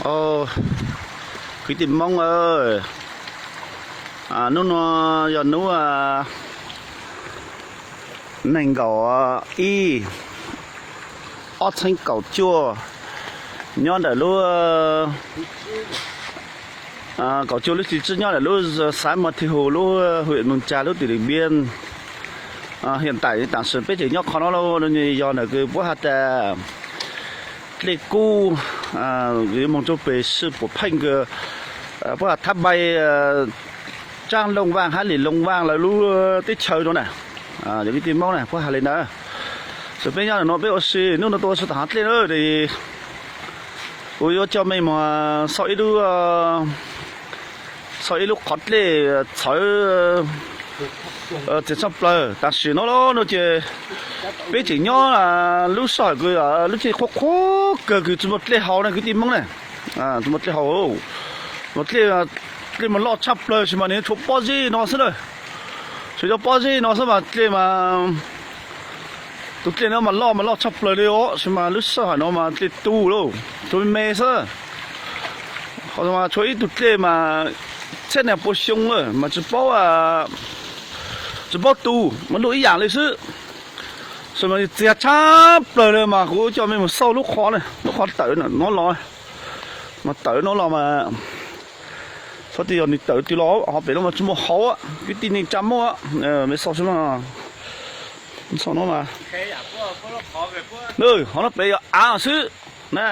Au, kwv tij Hmoob aw, hnub no yog hnub nees nkaum ib, ob txheeb kaum cuaj, nyob ntawm lub kaum cuaj lub xis tsib nyob ntawm lub xav Mos Thi Hus lub hwm Moos Tsa lub tim Lis Npiab. Hiam tam tam sim peb tseem nyob qhov no lauj, yog ntawm kws puab has tas dlej kub, moog rua pem sij puam pheej kws puab has thab npai tsaab Looj Vaaj hab Lis Looj Vaaj lawv lub teb chaws no na. Yog kwv tij Moob na puab has le ntawd. Sawv peb nyob ntawm no peb ua si, nub no tuaj ua si tom hav dlej na, kuv yuav coj mej moog xauj ib lub, xauj ib lub qhov dlej txhawv txias tshaj plawg. Tam sim no lauj no ces peb tseem nyob lub sij hawm kws lub caij qhuav qhuav kawg kws tsi muaj dlej haus na kwv tij Moob na. Tsi muaj dlej haus, dlej, dlej mas loj tshaj plawg sis mas nws tshuav pob zeb no xwb na. Tshuav cov pob zeb no xwb mas dlej mas, tus dlej no mas loj mas loj tshaj plawg li os, sis mas lub sij hawm no mas dlej tu lauj, tshuav me me xwb. Qhov mas tshuav ib tug dlej mas txhiab niag pua xyoo lawm mas tsi paub, tsi paub tu, mas luj ib yaam li xwb. Sis mas txias tshaj plawg li mas kuv coj mej moog xauj lub qhov, lub qhov tawm no los, mas tawm no los mas, xyov tej yog nws tawm twg los, ho pem no mas tsi muaj hauv, kwv tij neej tsa Moob, mej xauj xwb no, xauj no mas, hov no pem yog av xwb na,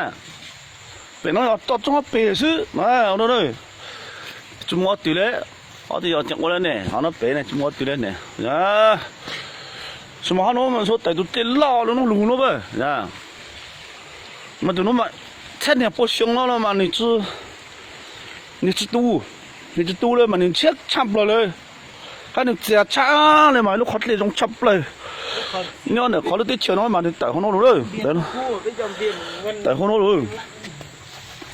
pem no yog toj roob pem xwb, tsi muaj ob tug le, ob tug yog tseem ua le ne, hov no pem ne tsi muaj ob tug le ne. Sis mas hov no mas txhua tawm tus dlej loj lug nub lug nub, mas tus nub mas txhiab niag pua xyoo no mas nws tsi tu, nws tsi tu li mas nws ntshiab tshaj plawg li, hab nws txias tshaj li mas lub qhov dlej zoo tshaj plawg. Nyob ntawm qhov lub teb chaws no mas nws tawm hauv no lug, tawm hauv no lug,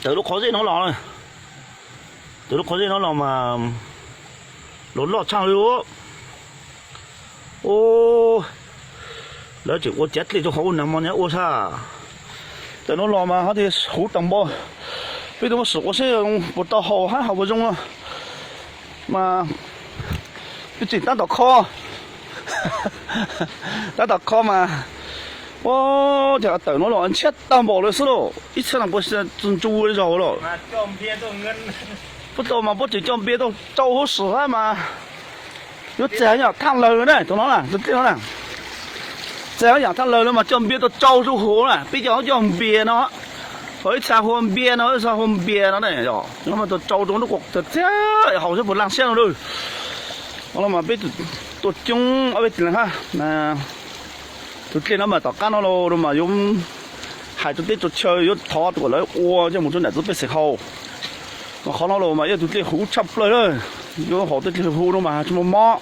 tawm lub qhov zej no los, tawm lub qhov zej no los mas lug loj tshaj li. Lawv tseem ua cav dlej rua qhov ua naag mos nyob ua sab, tawm no los mas hov tias huv taag npaum, peb tug muab sim ua seb puas tau haus hab haus puas zoo mas peb tseem tab tom kho, tab tom kho mas, ua cas tawm no los ntshiab tag npaum li xwb lauj, ib txhia no puas tsi ntsu zaug lauj. Puab tau mas puab tseem coj npias tau tsau huv sim hab mas yuav txag yaam thaaj lawg na, tus no na, tus dlej no na, txag yaam thaaj lawg no mas coj npias tau tsau rua huv na, peb coj coj npias no, ho ib txha hu npias no, ib txha hu npias no ne, yog no mas tau tsau rua lub qhov txag txag haus seb puas laaj siab no lawm. Mas peb tuaj coob ob peb tug leeg hab, tus dlej no mas tom qab no los mas yuav hais rua teb rua chaw yuav thov kom lawv ua coj moog rua nam txiv pej xeem haus. Mas qhov no los mas yog tus dlej huv tshaj plawg lawm, yuav haus tej dlej huv no mas tsi muaj mob.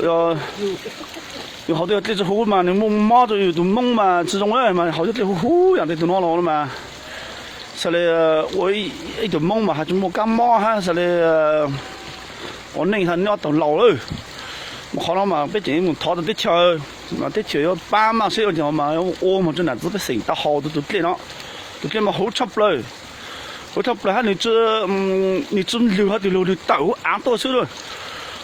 Yog haus tej dlej tsi huv mas nws muaj mob rua yus tus moob mas tsi zoo, mas haus tej dlej huv huv yaam tej tug no los mas xaav le ua ib tug moob mas has tsi muaj kab mob hab xaav le ua neej has nyob taug laus lawm. Mas qhov no mas peb tseem mus thov rua teb chaws, mas teb chaws yuav paab maj seb ua cas mas ua moog rua nam txiv pej xeem tau haus tus dlej no. Tus dlej mas huv tshaj plawg, huv tshaj plawg hab nws tsi lwg hab tus lug, nws tawm huv aav tuaj xwb lawm.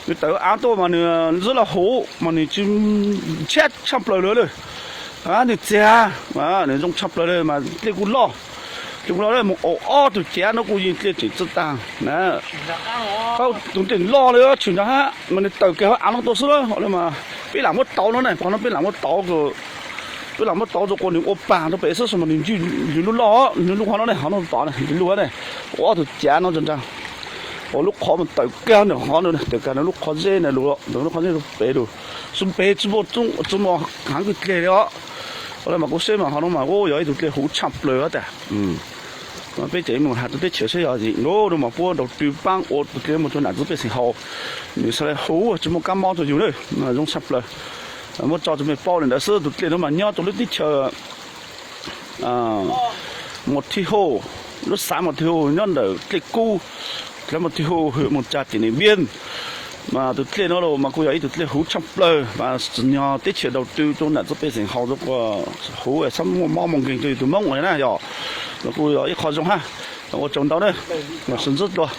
Nws tawm huv aav tuaj mas nws zab laj huv mas nws tsi ntshiab tshaj plawg lawm lawm. Nws txiag, nws zoo tshaj plawg lawm mas dlej kuj loj, dlej kuj loj lawm, moog ua ob tug cav no kuj yeej dlej tseem txawj taag na. Tus dlej loj li tshwm nrag hab mas nws tawm kiag huv aav no tuaj xwb lawm mas peb lam muab tauv no na, qhov no peb lam muab tauv, peb lam muab tauv rua qhov nws ua paag rua pem xwb mas nws ntswj lug lub loj, nws lub qhov no ne, qhov no tom nws lub ne, ua ob tug cav no nrag, ua lub qhov mas tawm kiag ntawm qhov no, tawm kiag ntawm lub qhov zeb na lug, ntawm lub qhov zeb rua pem lug, xwb pem tsi muaj, tsi muaj haav kws dlej li os. Mas kuv saib mas qhov no mas yog ib tug dlej huv tshaj plawg tas. Mas peb tseem mus has rua teb chaws saib yog vim le caag mas puab daug tw paab ua tus dlej moog rua nam txiv pej xeem haus, nws xaav le huv tsi muaj kab mob rua yus na, zoo tshaj plawg. Muab tso rua mej paub le ntawd xwb, tus dlej no mas nyob rua lub teb chaws Mos Thi Hauj, lub xav Mos Thi Hauj nyob ntawm dlej kub, xav Mos Thi Hauj hwm Moos Tsa tim Lis Npiab. Mas tus dlej no los mas kuj yog ib tug dlej huv tshaj plawg mas tsim nyog teb chaws daug tw rua nam txiv pej xeem haus rua huv xab muaj mob muaj nkeeg rua yus tus moob na yog. Los kuj yog ib qho zoo hab, ua tsaug ntau na, los sib ntxub dua.